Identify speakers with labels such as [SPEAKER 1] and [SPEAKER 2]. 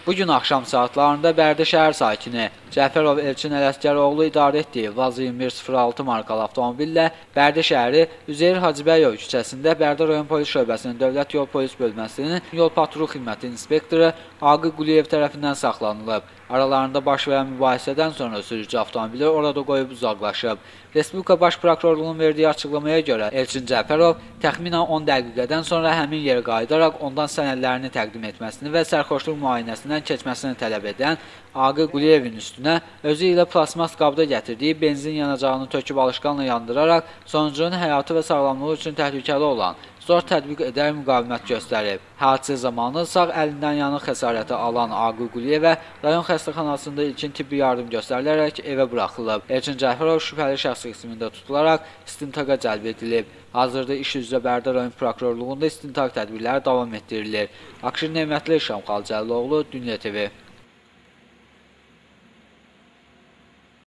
[SPEAKER 1] Bu gün axşam saatlarında Bərdə şəhər sakini Cəfərov Elçin Ələsgəroğlu idarə etdiyi Vaz 2106 markalı avtomobillə Bərdə şəhəri Üzeyir Hacıbəyov küçəsində Bərdə rayon polis şöbəsinin Dövlət Yol Polis Bölməsinin yol patrul xidməti inspektoru Aqil Quliyev tərəfindən saxlanılıb. Aralarında baş verən mübahisədən sonra sürücü avtomobili orada qoyub uzaqlaşıb. Respublika Baş Prokurorluğunun verdiyi açıqlamaya görə Elçin Cəfərov təxminən 10 dəqiqədən sonra həmin yerə qayıdaraq ondan sənədlərini təqdim etməsini və sərxoşluq müayinəsindən keçməsini tələb edən Aqil Quliyevin üstünə özü ilə plastmas qabda gətirdiyi benzin yanacağını töküb alışqanla yandıraraq sonucunun həyatı və sağlamlığı üçün təhlükəli olan zor tətbiq edərək müqavimət göstərib. Hadisə zamanı sağ əlindən yanıq xəsarəti alan Aqil Quliyevə rayon xəstəxanasında ilkin tibbi yardım göstərilərək evə buraxılıb. Elçin Cəfərov şübhəli şəxs qismində tutularaq istintaqa cəlb edilib. Hazırda iş üzrə Bərdə rayon prokurorluğunda istintaq tədbirləri davam etdirilir. Akşin Nemətli, Şamxal Cəlloğlu, Dünya TV.